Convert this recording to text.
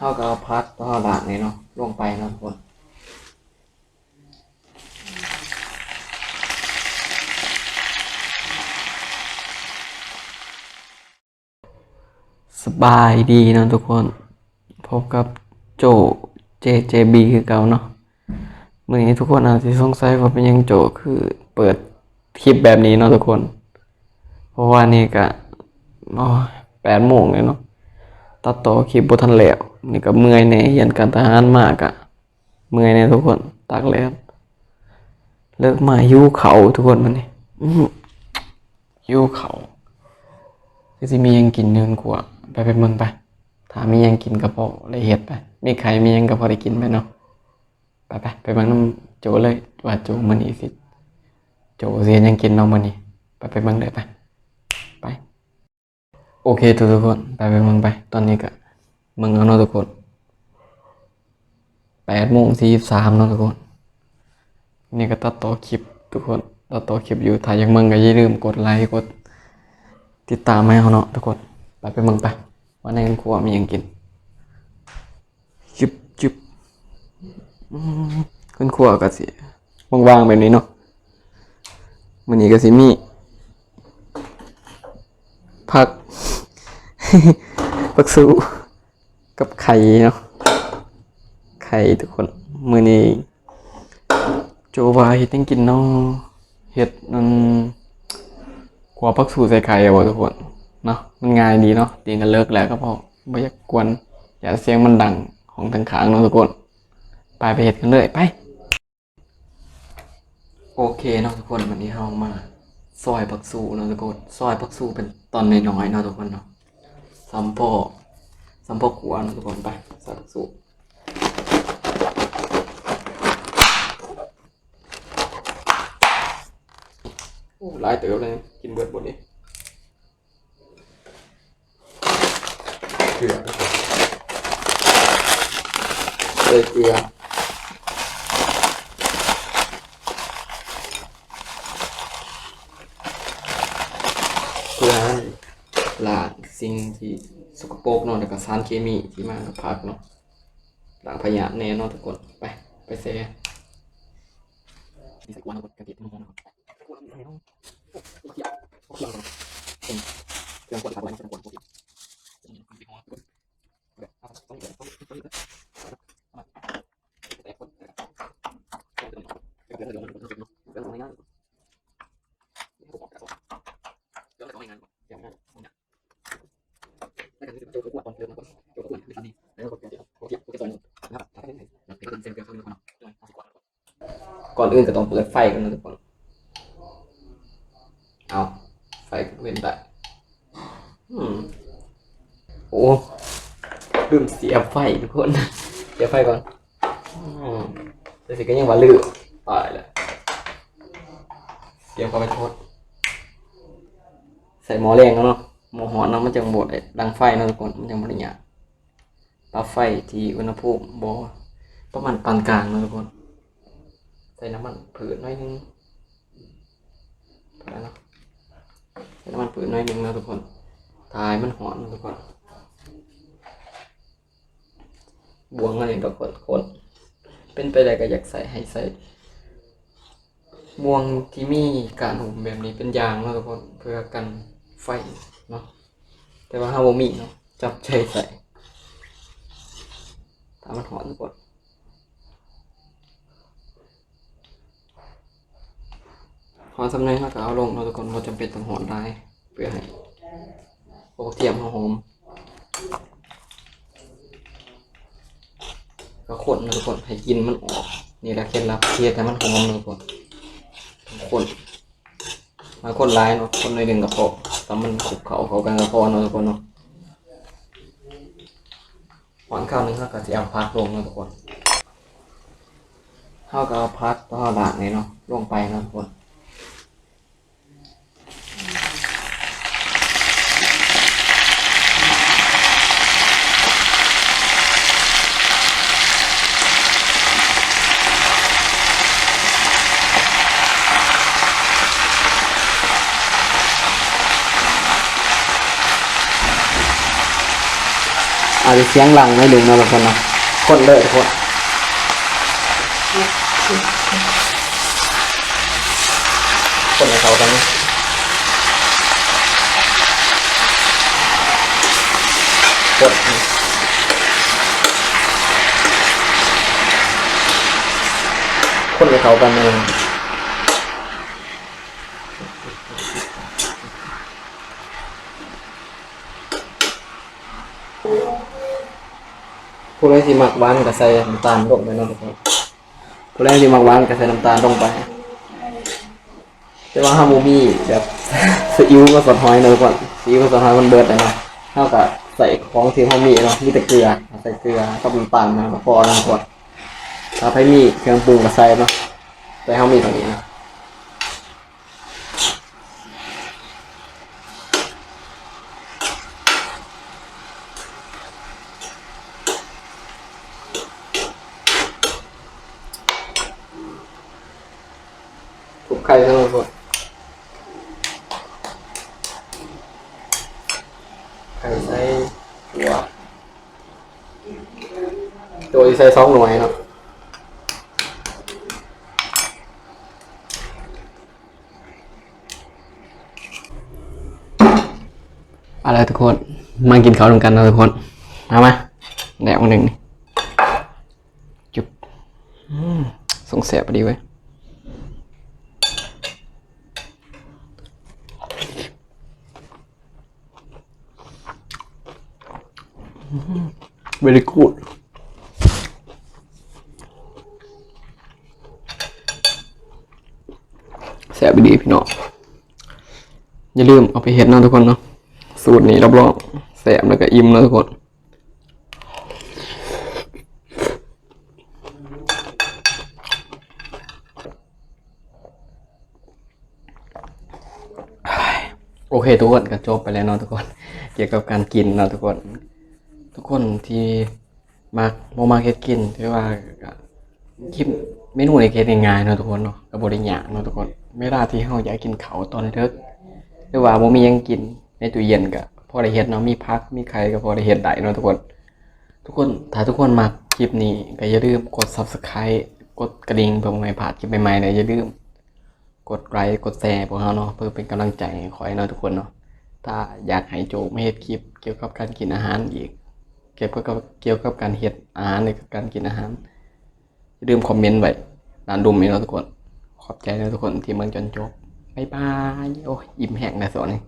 າກໍເອົາຜັກທີ່ເຮົາລ້າງນີ້ເນາະ ລົງໄປເນາະທຸກຄົນ. ສະບາຍດີເນາະທຸກຄົນ, ພົບກັບໂຈ ເຈ ເຈ ບີ ຄືເກົ່າເນາະ. ມື້ນີ້ທຸກຄົນອາດຊິສົງໄສວ່າເປັນຫຍັງໂຈຄືເປີດຄລິບແບບນີ້ເນາະທຸກຄົນ, ເພາະວ່ານີ້ກະ ໂອ້ຍ ແປດໂມງແລ້ວເນາະ, ຕັດຕໍ່ຄລິບບໍ່ທັນແລ້ວ. ນີ້ກະເມື່ອຍແດ່, ຮຽນການທະຫານມາກະ ເມື່ອຍແດ່ທຸກຄົນ, ຕາກແດດ ເລີກມາຫິວເຂົ້າທຸກຄົນມື້ນີ້ ຫິວເຂົ້າ. ຄືຊິມີຫຍັງກິນຢູ່ເຮືອນຄົວ, ໄປ ໄປເບິ່ງໄປ. ຖ້າມີຫຍັງກິນກໍພໍໄດ້ເຮັດໄປ, ມີໄຂ່ມີຫຍັງກໍພໍໄດ້ກິນໄປເນາະ. ໄປ ໄປ ໄປເບິ່ງນຳໂຈເລີຍວ່າໂຈມື້ນີ້ຊິ ໂຈຊິເຮັດຫຍັງກິນເນາະມື້ນີ້. ໄປ ໄປເບິ່ງເລີຍໄປ ໄປ. ໂອເຄທຸກໆຄົນ, ໄປ ໄປເບິ່ງໄປ. ຕອນນີ້ກະເບິ່ງເອົາເນາະທຸກຄົນ, ແປດໂມງສີ່ສິບສາມເນາະທຸກຄົນ. ນີ້ກະຕັດຕໍ່ຄລິບທຸກຄົນ, ຕັດຕໍ່ຄລິບຢູ່. ຖ້າຢາກເບິ່ງກະຢ່າລືມກົດໄລ ກົດຕິດຕາມໃຫ້ເຮົາເນາະທຸກຄົນ. ໄປ ໄປເບິ່ງໄປ ວ່າໃນເຮືອນຄົວມີຫຍັງກິນ. ຈຶບ ຈຶບ ອືມ ເຮືອນຄົວກະຊິວ່າງໆແບບນີ້ເນາະ. ມື້ນີ້ກະຊິມີຜັກ ຜັກສູ້ກັບໄຂ່ເນາະ, ໄຂ່ທຸກຄົນ. ມື້ນີ້ ໂຈວ່າເຮັດຫຍັງກິນເນາະ? ເຮັດອັນ ຂົ້ວຜັກສູ້ໃສ່ໄຂ່ເອົາບໍ່ທຸກຄົນເນາະ? ມັນງ່າຍດີເນາະ, ຕີກັນເລີກແລ້ວກໍພໍ, ບໍ່ຢາກກວນ ຢ້ານສຽງມັນດັງຫ້ອງທາງຂ້າງເນາະທຸກຄົນ. ໄປ ໄປເຮັດກັນເລີຍ ໄປ. ໂອເຄເນາະທຸກຄົນ, ວັນນີ້ເຮົາມາຊອຍຜັກສູ້ເນາະທຸກຄົນ. ຊອຍຜັກສູ້ເປັນຕອນນ້ອຍໆເນາະທຸກຄົນເນາະ, ສ່ຳພໍ ສ່ຳພໍຂົ້ວເນາະທຸກຄົນ. ໄປ ຊອຍຜັກສູ້. ໂອ້ ຫຼາຍເຕີບເລີຍ, ກິນເບິດບໍ່ນີ້? ເກືອ ໃສ່ເກືອ ເພື່ອລ້າງສິ່ງທີ່ສົກກະປົກເນາະ, ແລ້ວກໍສານເຄມີທີ່ມາກັບຜັກເນາະ. ລ້າງພະຍາດແນ່ເນາະທຸກຄົນ. ໄປ ໄປແຊ່ ມີໃສ່ກວນເນາະ, ກະຕິດມັນເນາະ. ກ່ອນອື່ນກໍຕ້ອງເປີດໄຟກ່ອນເນາະທຸກຄົນ. ເອົ້າ ໄຟກໍເປັນໄດ້ ອືມ ໂອ້ ລືມສຽບໄຟທຸກຄົນ, ສຽບໄຟກ່ອນ. ອືມ ແຕ່ຊິກໍຍັງວ່າລືມ ຕາຍແລ້ວ ສຽບເຂົ້າໄປໂພດ. ໃສ່ໝໍ້ແລງເນາະ, ໝໍ້ຮ້ອນເນາະ, ມັນຈັ່ງບໍ່ໄດ້ດັງໄຟເນາະທຸກຄົນ, ມັນຈັ່ງບໍ່ໄດ້ຍາກ. ປັບໄຟທີ່ອຸນຫະພູມບໍ່ ປະມານປານກາງເນາະທຸກຄົນ. ໃສ່ນ້ຳມັນພືດໜ້ອຍໜຶ່ງ ພໍແລ້ວເນາະ, ໃສ່ນ້ຳມັນພືດໜ້ອຍໜຶ່ງເນາະທຸກຄົນ. ຖ້າໃຫ້ມັນຮ້ອນເນາະທຸກຄົນ. ບ່ວງອັນນີ້ທຸກຄົນ ຄົນ ເປັນໄປໄດ້ກໍຢາກໃສ່ ໃຫ້ໃສ່ ບ່ວງທີ່ມີການຫຸ້ມແບບນີ້ເປັນຢ່າງເນາະທຸກຄົນ, ເພື່ອກັນໄຟເນາະ, ແຕ່ວ່າເຮົາບໍ່ມີເນາະ, ຈຳໃຈໃສ່ ຖ້າມັນຮ້ອນທຸກຄົນ. ຮ້ອນສ່ຳໃດເຮົາກໍເອົາລົງເນາະທຸກຄົນ, ບໍ່ຈຳເປັນຕ້ອງຮ້ອນຫຼາຍ ເພື່ອໃຫ້ ໂອ້ ກະທຽມເຮົາຫອມ ກໍຄົນເນາະທຸກຄົນ ໃຫ້ກິ່ນມັນອອກ. ນີ້ແຫຼະເຄັດລັບທີ່ເຮັດໃຫ້ມັນຫອມເນາະທຸກຄົນ. ຄົນ ມັນຄົນຫຼາຍເນາະ, ຄົນໜ້ອຍໜຶ່ງກໍພໍ, ຖ້າມັນຄຸກເຂົ້າເຂົ້າກັນກໍພໍເນາະທຸກຄົນເນາະ. ຮ້ອນຄາວໜຶ່ງ ເຮົາກໍຊິເອົາຜັກລົງເນາະທຸກຄົນ. ເຮົາກໍເອົາຜັກທີ່ເຮົາລ້າງນີ້ເນາະ ລົງໄປເນາະທຸກຄົນ. ອາ ສຽງຫຼັງໜ້ອຍໜຶ່ງເນາະທຸກຄົນເນາະ. ຄົນເລີຍທຸກຄົນ ຄົນໃຫ້ເຂົ້າກັນ ຄົນ ຄົນໃຫ້ເຂົ້າກັນເລີຍ. ຜູ້ໃດທີ່ມັກຫວານກໍໃສ່ນ້ຳຕານລົງໄປເນາະທຸກຄົນ. ຜູ້ໃດທີ່ມັກຫວານກໍໃສ່ນ້ຳຕານລົງໄປ. ແຕ່ວ່າເຮົາບໍ່ມີແບບ ຊີອິ້ວກັບຊອດຫອຍເນາະທຸກຄົນ. ຊີອິ້ວກັບຊອດຫອຍມັນເບິດແລ້ວເນາະ. ເຮົາກໍໃສ່ຂອງທີ່ເຮົາມີເນາະ. ມີແຕ່ເກືອ. ໃສ່ເກືອກັບນ້ຳຕານເນາະ ກໍພໍເນາະທຸກຄົນ. ຖ້າໃຜມີເຄື່ອງປຸງກໍໃສ່ເນາະ. ແຕ່ເຮົາມີເທົ່ານີ້ເນາະ. ທຸບໄຂ່ໃສ່ລົງໄປ ໄຂ່ໃສ່ຕົວ ຕົວຊິໃສ່ສອງໜ່ວຍເນາະ. ເອົາລະທຸກຄົນ ມາກິນເຂົ້ານຳກັນເນາະທຸກຄົນ. ມາ ມາ ແດກມື້ໜຶ່ງນີ້ ຈຸບ ອືມ ສົ່ງແຊບພໍດີເວີຍ. ອືມ very good ແຊບອີ່ຫຼີພີ່ນ້ອງ. ຢ່າລືມເອົາໄປເຮັດເນາະທຸກຄົນເນາະ. ສູດນີ້ຮັບຮອງແຊບ ແລ້ວກໍອີ່ມເນາະທຸກຄົນ. ໂອເຄທຸກຄົນ ກໍຈົບໄປແລ້ວເນາະທຸກຄົນ ກ່ຽວກັບການກິນເນາະທຸກຄົນ. ທຸກຄົນທີ່ມັກ ບໍ່ມັກເຮັດກິນ ຖືວ່າ ຄລິບເມນູນີ້ກໍເຮັດງ່າຍໆເນາະທຸກຄົນເນາະ ກໍບໍ່ໄດ້ຍາກເນາະທຸກຄົນ. ເວລາທີ່ເຮົາຢາກກິນເຂົ້າຕອນເດິກ ຫຼືວ່າບໍ່ມີຫຍັງກິນໃນຕູ້ເຢັນ ກໍພໍໄດ້ເຮັດເນາະ ມີຜັກມີໄຂ່ກໍພໍໄດ້ເຮັດໄດ້ເນາະທຸກຄົນ. ທຸກຄົນ ຖ້າທຸກຄົນມັກຄລິບນີ້ ກໍຢ່າລືມກົດ Subscribe ກົດກະດິ່ງ ເພື່ອບໍ່ໃຫ້ພາດຄລິບໃໝ່ໆ ແລະ ຢ່າລືມ ກົດໄລ ກົດແຊພວກເຮົາເນາະ ເພື່ອເປັນກຳລັງໃຈໃຫ້ຂ້ອຍເນາະທຸກຄົນເນາະ. ຖ້າຢາກໃຫ້ໂຈກມາເຮັດຄລິບກ່ຽວກັບການກິນອາຫານອີກ ກ່ຽວກັບ ກ່ຽວກັບການເຮັດອາຫານ ຫຼື ການກິນອາຫານ ຢ່າລືມຄອມເມັນໄວ້ດ້ານລຸ່ມນີ້ເນາະທຸກຄົນ. ຂອບໃຈເນາະທຸກຄົນທີ່ເບິ່ງຈົນຈົບ. ບາຍບາຍ. ໂອ້ຍ ອີ່ມແຮງແລ້ວຕອນນີ້.